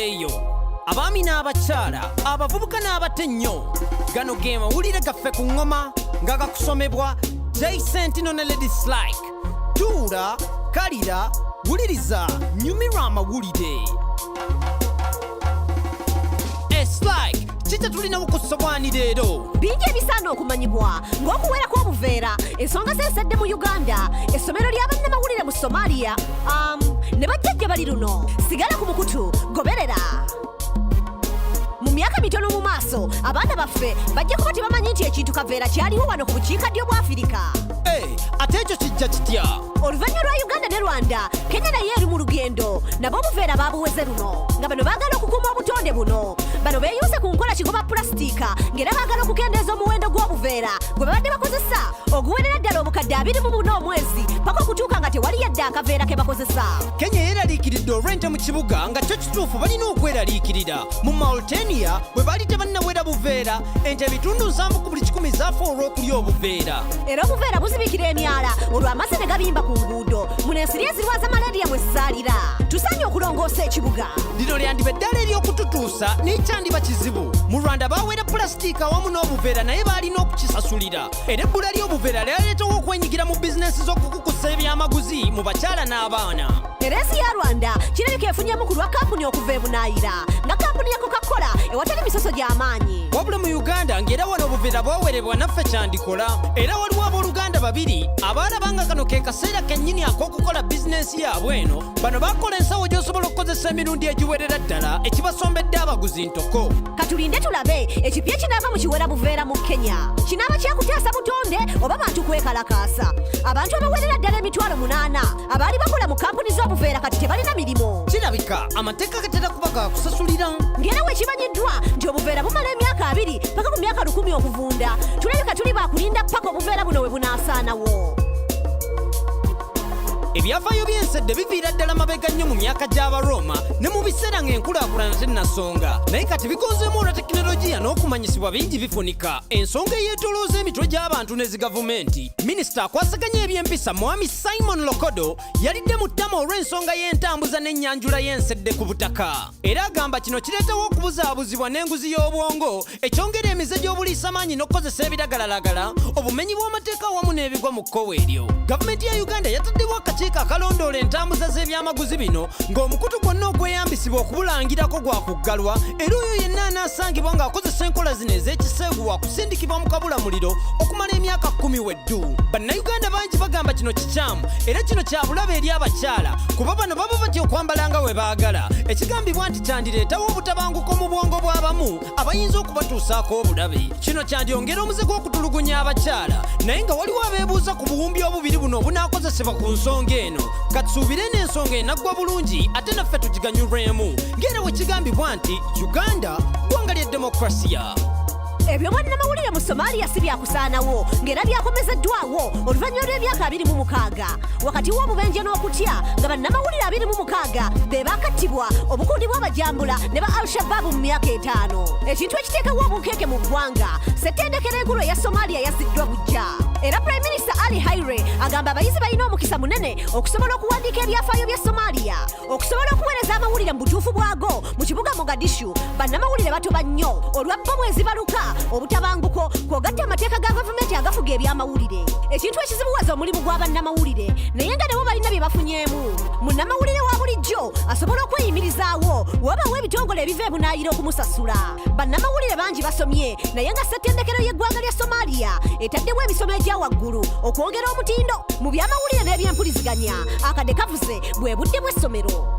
Abeeyo abaami n'abakyala, abavubuka n'abato ennyo, gano ge mawulire gaffe ku ŋŋoma nga gakusomebwa Jay Sentino ne Lady Slike. Tuula, kalira, wuliriza, nyumirwa amawulire. Slike, kiki tulinawo ku ssowaani leero? Bingi ebisaana okumanyibwa, ng'okuwerako obuveera, ensonga z'ensedde mu Uganda, essomero ly'abannamawulire mu Somalia, ne bajjajja bali luno. Sigala ku mukutu, goberera. Mu myaka mitono mu maaso, abaana baffe bajja kuba tebamanyi nti ekintu kaveera kyaliwo wano ku bukiikaddyo bwa Afirika. Hey, ate ekyo kijja kitya? Oluvannyuma lwa Uganda ne Rwanda, Kenya naye eri mu lugendo. Nabo obuveera baabuweze luno, nga bano baagala okukuuma obutonde buno. Bano beeyunze ku nkola kigoba pulasitiika, ng'era baagala okukendeeza omuwendo gw'obuveera gwe babadde bakozesa, oguwerera ddala obukadde 24 omwezi, paka okutuuka nga tewali yadde akaveera ke bakozesa. Kenya yeeraliikiridde olw'ente mu kibuga, nga kyo kituufu balina okweraliikirira. Mu Mauritania bwe baali tebannawera buveera, ente ebitundu 70 ku buli 100 zaafa olw'okulya obuveera. Era obuveera buzibikira emyala, olwo amazzi ne gabimba ku nguudo. Muno ensiri ezirwaza malaria mwe zisaalira. Tusaanye okulongoosa ekibuga. Lino lyandiba eddala ery'okututuusa, n'ekyandiba kizibu. Mu Rwanda baawera pulasitiika awamu n'obuveera, naye baalina okukisasulira. Era ebbula ly'obuveera lyaleetawo okwenyigira mu bizinensi z'okukukusa ebyamaguzi mu bakyala n'abaana. Era ensi ya Rwanda kirabika efunyemu ku lwa kampuni okuva e Bunaayira, nga kampuni ya Coca-Cola, ewatali misoso gy'amaanyi. Wabula mu Uganda, ng'era wano obuveera bwawerebwa, naffe kyandikola. Era waliwo abooluganda babiri abaalaba nga kano ke kaseera kennyini ak'okukola bizinensi yaabwe eno. Bano bakola ensawo gy'osobola okukozesa emirundi egiwerera ddala, ekibasombedde abaguzi ntoko. Katulinde tulabe ekipya ekinaava mu kiwera buveera mu Kenya. Kinaaba kyakutaasa butonde oba bantu kwekalakaasa? Abantu abawerera ddala 800,000 abaali bakola mu kampuni z'obuveera kati tebalina mirimu. Kirabika amateeka gatera kuba gakusasulira. Ng'era wekimanyiddwa nti obuveera bumala emyaka 20 paka ku myaka 1000 okuvunda, tulabika tuli bakulinda paka obuveera buno we bunaasaanawo. Ebyafaayo by'ensedde biviira ddala mabega nnyo mu myaka gy'Abaroma ne mu biseera ng'enkulaakulana tennasonga, naye kati bigonzeemu olwa tekinologiya n'okumanyisibwa bingi bifunika. Ensonga eyeetolooza emitwe gy'abantu ne zigavumenti, minisita akwasaganya ebyempisa Mwami Simon Lokodo yalidde mu ttama olw'ensonga y'entambuza n'ennyanjula y'ensedde ku butaka. Era agamba kino kireetawo okubuzaabuzibwa n'enguzi y'obwongo, ekyongera emize gy'obuliisamaanyi n'okukozesa ebiragalalagala, obumenyi bw'amateeka awamu n'ebigwa mu kkowe eryo. Gavumenti ya Uganda yataddewo akakiiko akalondoola entambuza z'ebyamaguzi bino, ng'omukutu gwonna ogweyambisibwa okubulangirako gwa kuggalwa, era oyo yenna anaasangibwa ng'akozesa enkola zino ez'ekiseegu wakusindikibwa mu kabulamuliro okumala emyaka 10 weddu. Bannayuganda bangi bagamba kino kikyamu, era kino kya bulabe eri abakyala, kuba bano baba batya okwambala nga we baagala, ekigambibwa nti kyandireetawo obutabanguko mu bwongo bw'abamu abayinza okubatuusaako obulabe. Kino kyandyongera omuze gw'okutulugunya abakyala, naye nga waliwo abeebuuza ku buwumbi obubiri buno obunaakozesebwa ku nsonga eno. Katusuubire n'ensonga enaggwa bulungi, ate naffe tugiganyulwemu, ng'era bwe kigambibwa nti Uganda ggwanga lya demokrasiya. Ebyo bannamawulire mu Somalia si byakusaanawo, ng'era byakomezeddwawo oluvannyuma lw'emyaka 26 wakati w'obubenje n'okutya, nga bannamawulire 26 be bakattibwa obukundi bw'abajambula ne ba Al-Shababu mu myaka 5, ekintu ekiteekawo obunkenke mu ggwanga. Ssettendekero enkulu eya Somalia yaziddwa bujja, era Prime Minister Ali Haire agamba abayizi balina omukisa munene okusobola okuwandiika ebyafaayo bya Somalia, okusobola okuweereza amawulire mu butuufu bwago. Mu kibuga Mogadishu bannamawulire batoba nnyo olwa bbomu ezibaluka, obutabanguko, kw'ogatta amateeka ga gavumenti agafuga ebyamawulire, ekintu ekizibuwaza omulimu gwa bannamawulire, naye nga nabo balina bye bafunyeemu. Munnamawulire wa bulijjo asobola okweyimirizaawo wabawo ebitongole ebiva ebunaayira okumusasula. Bannamawulire bangi basomye, naye nga ssettendekero y'eggwanga lya Somalia etaddewo emisomo egya waggulu okwongera omutindo mu byamawulire n'ebyempuliziganya. Akadde kavuze, bwe budde bw'essomero.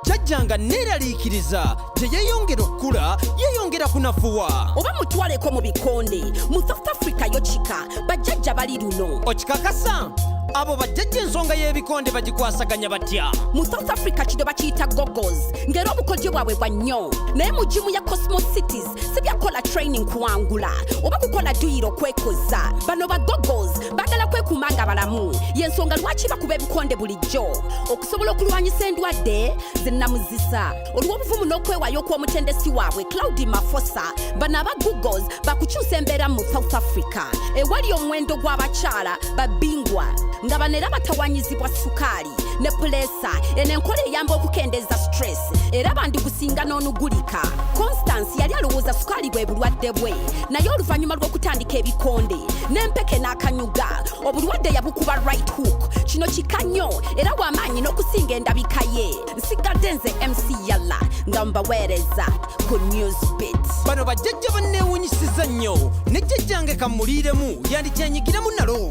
Jjajja nga neeraliikiriza, gye yeeyongera okukula yeeyongera kunafuwa. Oba mutwaleko mu bikonde mu South Africa yo kika, bajjajja bali luno. Okikakasa? Abo bajjajja ensonga y'ebikonde bagikwasaganya batya? Mu South Africa kino bakiyita gogos, ng'era obukodyo bwabwe bwa nnyo, naye mu gym ya Cosmo Cities si byakukola training kuwangula oba kukola dduyiro okwekoza. Bano ba gogos baagala kwekuuma nga balamu, y'ensonga lwaki bakuba ebikonde bulijjo okusobola okulwanyisa endwadde zinamuzisa. Olw'obuvumu n'okwewaayo okw'omutendesi waabwe Claudi Mafosa, bano aba gogos bakukyusa embeera mu South Africa, ewali omuwendo gw'abakyala babingwa nga bano era batawanyizibwa sukaali. Ne puleesa. Eno enkola eyamba okukendeeza stress era bandigusinga n'onugulika. Constance yali alowooza sukaali bwe bulwadde bwe, naye oluvannyuma lw'okutandika ebikonde n'empeke n'akanyuga, obulwadde yabukuba right hook. Kino kika nnyo era w'amaanyi n'okusinga endabika ye. Nsigadde nze MC Yalla nga mbaweereza ku Newsbeat. Bano bajjajja banneewunyisiza nnyo, ne jjajjange kamuliiremu yandikyenyigiramu nalo.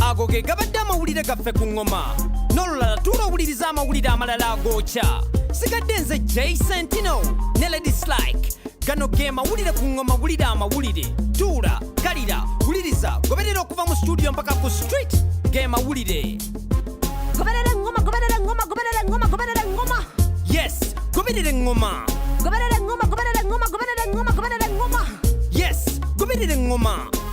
Ago ge gabadde amawulire gaffe ku ŋŋoma. N'olulala tuula owuliriza amawulire amalala agookya. Sigadde nze J Sentino ne Lady Slike. Gano ge mawulire ku ŋŋoma. Wulira amawulire, tuula, kalira, wuliriza, goberera okuva mu studio mpaka ku street. Ge mawulire. Goberera eŋŋoma, goberera eŋŋoma, goberera eŋŋoma, goberera eŋŋoma. Yes, goberera eŋŋoma. Goberera eŋŋoma, goberera eŋŋoma, goberera eŋŋoma, goberera eŋŋoma. Yes, goberera eŋŋoma.